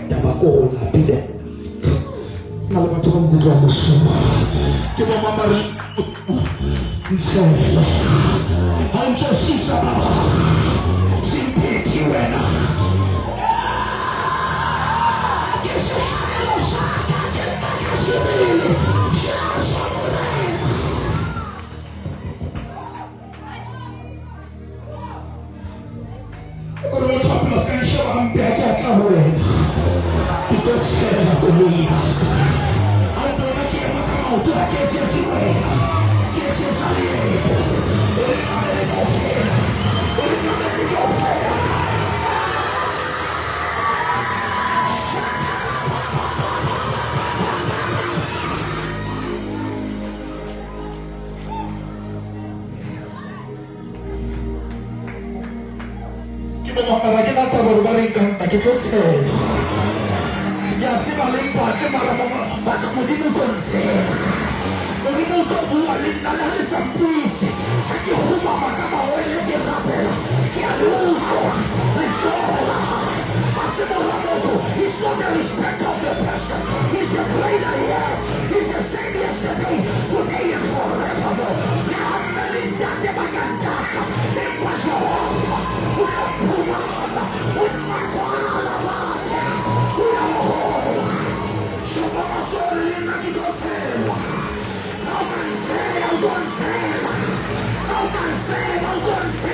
Taba ke hore o lapile. Ho na le batho ba nkutlwang bosiu. Ke bo mang ba reng ntshele. Ha o ntso sisa ba bang. Simphithi wena. Ke sehlabelo sa ka, ke nna ka sebele. Jesu Morena. Gore motho a phela se ka nsheba hampe ha ke a tla ho wena. Ke tlo tshela koloi ya ka. Ha o mpona ke ema ka maoto ha ke etsetse wena. Ke etsetsa leeto. O re namele kaofela. O re namele kaofela. Ke bo mang mara ke na taba hore ba reng ka nna ke tlo tshela. Ke a tseba le mpatle mara batla Modimo o tlo ntshela. Modimo o tlo bua le nna le ha le sa mpuise. Ha ke kgumama ka mangwele ke rapela, ke a le utlwa letsoho la hae. Ha se mora motho, he's not the respect of the person. He's the great I am. He's the same yesterday, today and forevermore. Le ha mme le ntate ba ka ntahla, empa Jehova o tla mphumana, o tla tswala batho, o ya hola. Sheba matsoho le nna ke tlo tshela. Ha o ka ntshela, o tlo ntshela. Ha o ka ntshela, o tlo ntshela.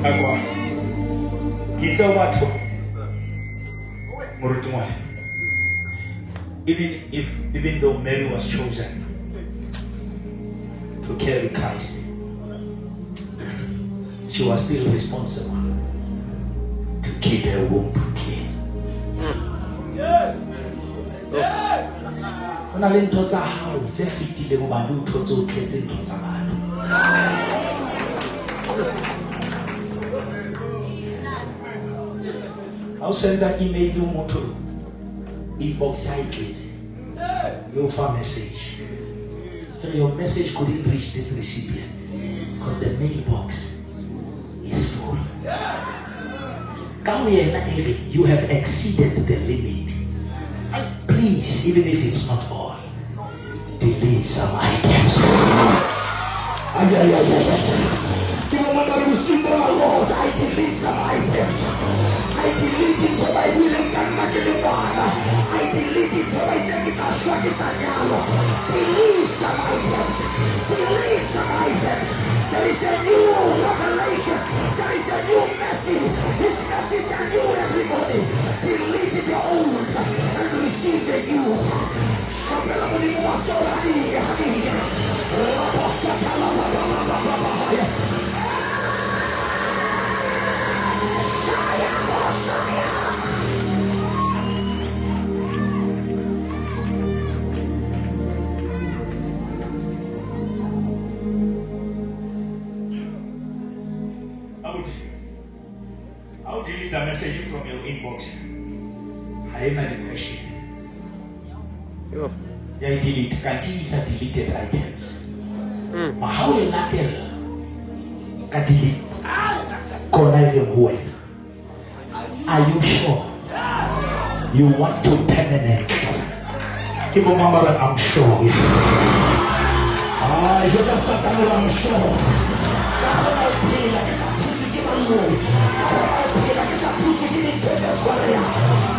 Akwa. Ke itse ho batho moruti ngwana. Even though Mary was chosen to carry Christ, she was still responsible to keep her womb clean. Ho na le ntho tsa hao tse fetileng hobane o thotse o tletse ntho tsa batho. Ha o senda email ho motho, inbox ya e tletse, mme o fa message. Your message couldn't reach this recipient because the mailbox is full. Ka ho yena e re, you have exceeded the limit. Please, even if it's not all, delete some items. Ay, ay, ay, ay, ay. Ke bo mang ba re bosiung bona, Lord, I delete some items. I delete ntho ba e buileng ka nna ke le ngwana. I delete ntho ba itseng ke tla shwa ke sa nyalwa. Delete some items. Delete some items. There is a new revelation. There is a new mercy. His mercies are new every morning. Delete the old and receive the new. Shapela Modimo wa sona, hadi. Rabosata la la la la la la la. Shaya, Shaya. I would delete the message from your inbox. I am the question. Yo. Ya e delete, kanti isa deleted items. Ma ha o e latela ka delete kona e leng ho wena. Are you sure you want to permanently? Ke bo mang ba reng, I'm sure. Ah, jwetsa Satane hore I'm sure. Ka kgona ho phela ke sa thuswe ke baloi. Ka kgona ho phela ke sa thuswe ke dintho tse tshwarehang.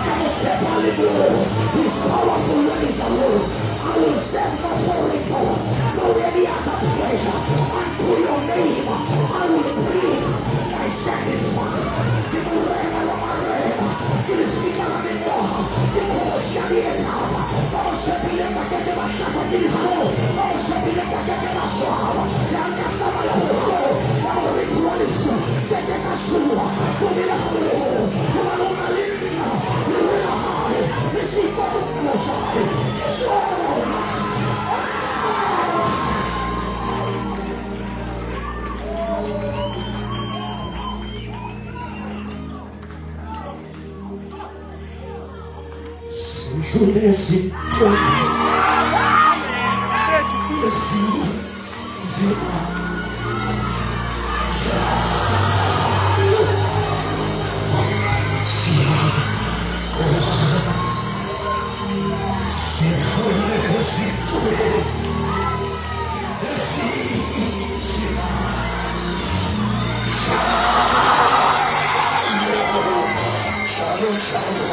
Ka mo tshepa le moo. His powerful when he's alone. I will serve no foreign power, no any other pleasure. Unto your name I will bring my sacrifice. Ke morena wa marena, ke lefika la mengwaha, ke kgosi ya dietaba. Ba mo tshepileng ba keke ba hlajwa ke dihlong, ba mo tshepileng ba keke ba swaba. Ya nka tsamaya ho hang, ya moriti wa lefu, ke ke ka tshoha, o bile kgolehong, hobane o na le nna, leruo la hae, le seikokotlelo sa hae, ke sona. Sidlule izinto ezinzima. Sidlule izinto ezinzima. Njalo, njalo,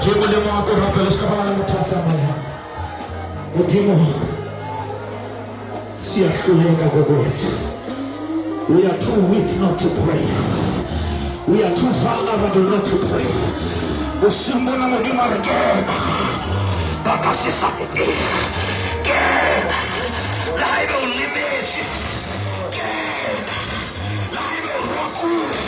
Modimo le mo ko rapele se ka bana le motho a tsamaya. Modimo siyahluleka kokwethu. We are too weak not to pray. We are too vulnerable not to pray. Bosiung bona Modimo a re kena. Ba ka se sa kena. Le ha ebe o lebetse. Kena. Le ha ebe o rokuwe.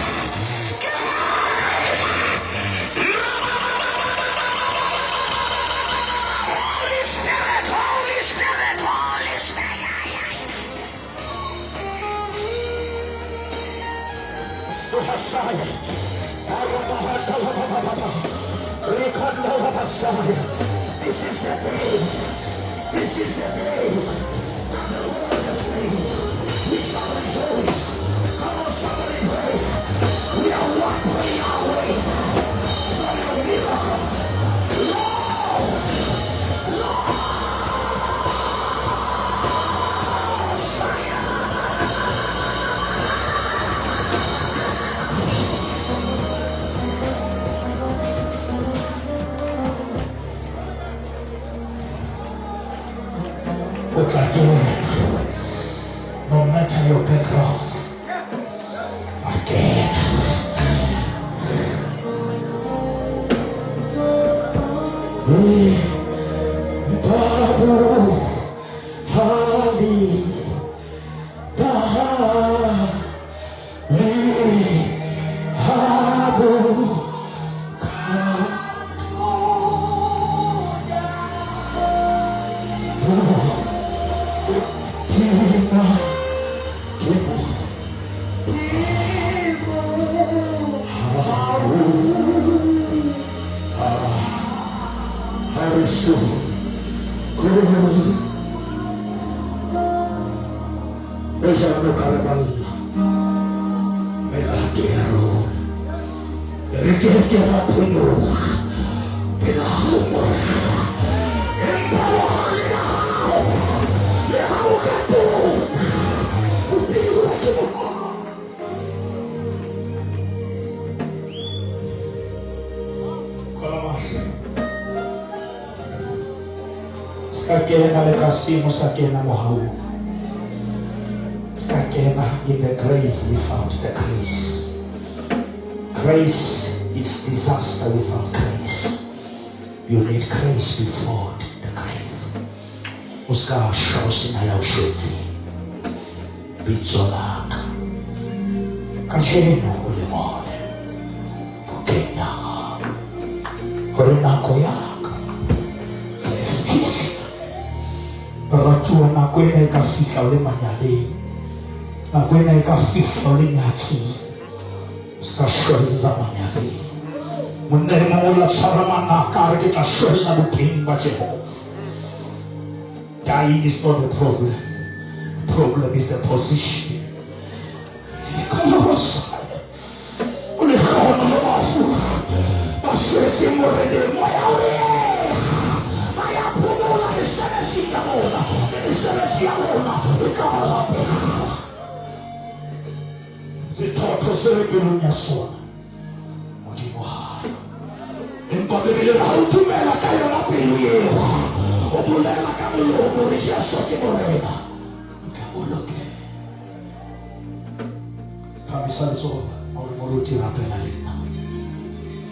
Holy Spirit, Holy Spirit, Holy Spirit. This is the day. This is the day that the Lord has made. We shall rejoice. Come on, somebody pray. We are one prayer away from a miracle. Lord, Lord. O tla kena. No matter your background, again. In the grave without the grace. Grace is disaster without grace. You need grace before the grave. O ska shwa o sena ya o shwetseng. Bitso la ka. Kajeno o le ngole bukeng ya hao, hore nako ya ka Nako ena e ka fihla o le manyaleng. Nako ena e ka fihla o le nyatsing. O se ka shwella manyaleng. Monna e mong o la tshwara manaka a re ke tla shwella boteng ba Jehova. Dying is not the problem. The problem is the position. O lehlohonolo bafu ba shwetseng Moreneng. Moya o re ba ya phomola mesebetsing ya bona, mme mesebetsi ya bona e tla ba latela. Sethotho se le pelong ya sona, Modimo ha yo. Empa Bibele e re ha o dumela ka yona pelo eo, o bolela ka molomo hore Jesu ke Morena, o tla bolokeha. Phamisa letsoho hore moruti rapela le nna.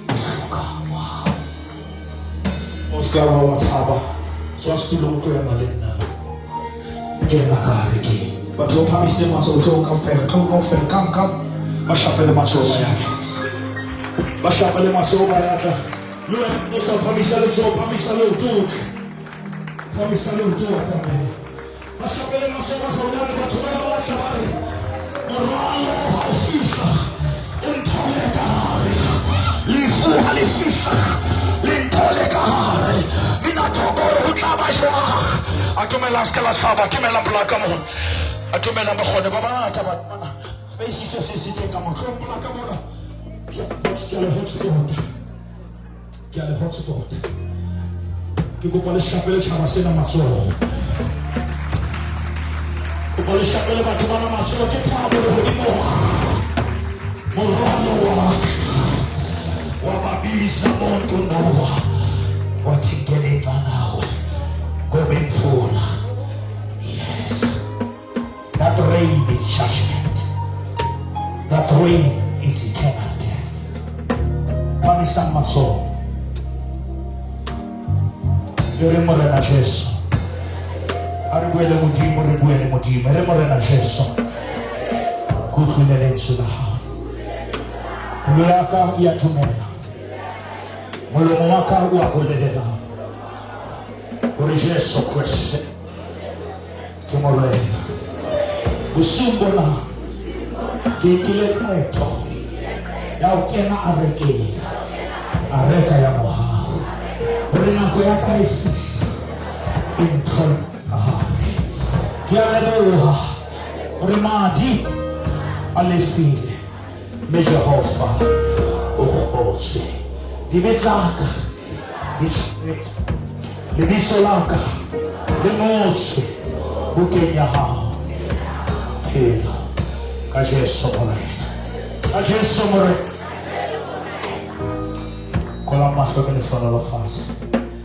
Ke hloka wa. O se ka wa wa tshaba. Tswa setulong o tlo ema le nna. Kena ka hare ke. Batho ba phamisitse matsoho tlo kaofela, tlo kaofela, come come. Ba shapele matsoho ba ya tla. Ba shapele matsoho ba ya tla. Le wena o sa phamisa letsoho, phamisa leoto. Phamisa leoto wa tsamaya. Ba shapele matsoho ba sa bone batho bana ba tla ba re morwalo ha o fihla o nthole ka hare. Lefu ha le fihla le nthole ka hare. Mina thoko hore ho tla ba jwang. Atumela se ke la tshaba, atumela polaka mona. Atumela bakgone ba bangata batho bana. Space se se se teng ka mo. Tlong polaka mona. Ke a le hotspot. Ke a le hotspot. Ke kopa le shapele tjhaba sena matsoho. Kopa le shapele batho bana matsoho. Ke thabo lehodimong. Morwalo wa wa babiza muntu Noah wathi ngeleka nawe ngoba imvula. Yes. That rain is judgment. That rain is eternal death. Phamisang matsoho. Le re Morena Jesu. A re bue le Modimo, re bue le Modimo. Re Morena Jesu. Ke utlwile lentswe la hao. Pelo ya ka e a dumela. Molomo wa ka o a bolela. Hore Jesu Kreste ke Morena. Bosiung bona ke nkile qeto ya ho kena arekeng, areka ya mohau, hore nako ya ka e fihla e nthole ka hare. Ke a leboha hore madi a lefile mme Jehova o kgotse dibe tsa ka di tshwaretswe. Lebitso la ka le ngotswe bukeng ya hao. Phela ka Jesu Morena. Ka Jesu Morena. Kola mahlo ke lehlonolofatse.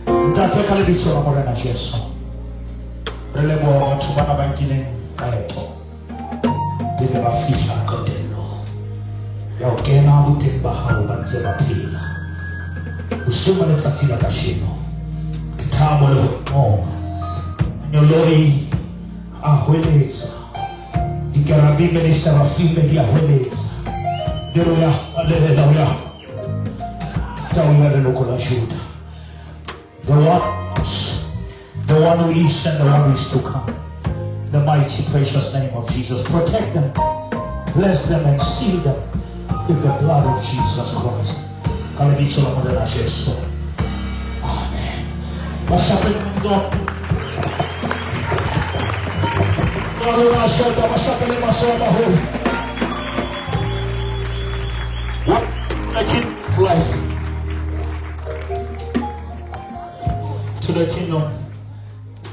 Ntate ka lebitso la Morena Jesu. Re leboha batho bana ba nkileng qeto pele ba fihla qetellong ya ho kena boteng ba hao ba ntse ba phela. Bosiung ba letsatsi la kajeno ke thabo le ho Mangeloi a hweletsa, dikerabime le serafime di a hweletsa, di re o ya halelela, o ya tau ya leloko la Juda. The one, the one who is and the one who is to come. The mighty precious name of Jesus. Protect them, bless them and seal them with the blood of Jesus Christ. Ka lebitso la Morena Jesu. Amen. Ba shapele matsoho. Ba rona shota, ba shapele matsoho a maholo. What the king of life to the kingdom.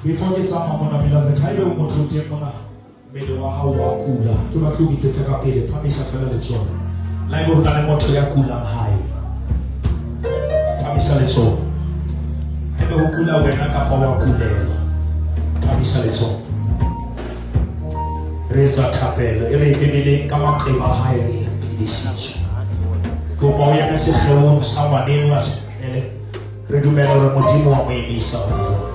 Before ke tsamaya mona beloved, haebe o motho o teng mona mmele wa hao wa kula, ke batla o bitsetsa ka pele, phamisa fela letsoho. La ebe ho na le motho ya kulang hae, phamisa letsoho. Haebe ho kula wena kapa wa kulelwa, phamisa letsoho. Re etsa thapelo e re Bibeleng ka maqeba a hae re phedisitswe. Kopa o eme sekgeong sa ngwaneno wa sepetlele. Re dumela hore Modimo wa mo emisa hona jwale.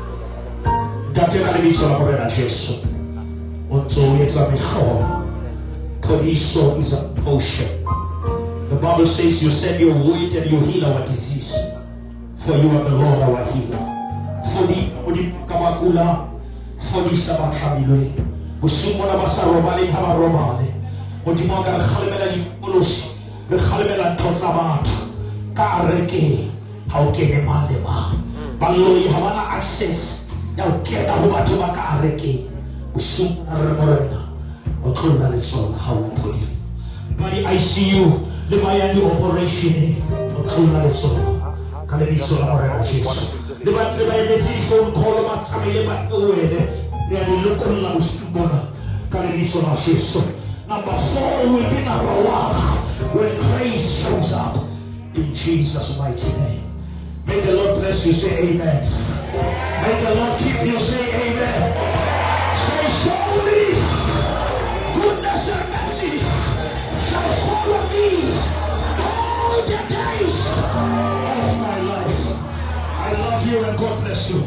Ntate, ka lebitso la Morena Jesu, o ntso o etsa mehlolo. Phodiso is a potion. The Bible says you send your word and you heal our disease. For you are the Lord our healer. Fodisa Modimo ka ba kulang. Fodisa ba tlamilweng. Bosiung bona ba sa robaleng ha ba robale. Modimo wa ka, re kgalemela dipolosi, re kgalemela ntho tsa batho. Ka arekeng ha o kene mang le mang. Baloi ha ba na access ya ho kena ho batho ba ka arekeng. Bosiung bona re re Morena, o tlolla letsoho la hao la phodiso. Ba di-ICU le ba yang di-operation, o tlolla letsoho ka lebitso la Morena Jesu. Le ba ntse ba emetse di-phone call ba tsamaile ba theohele, re a di lokolla bosiung bona ka lebitso la Jesu. Number four will be number one when grace shows up in Jesus' mighty name. May the Lord bless you. Say amen. May the Lord keep you. Say amen. Say surely goodness and mercy shall follow me all the days of my life. I love you and God bless you.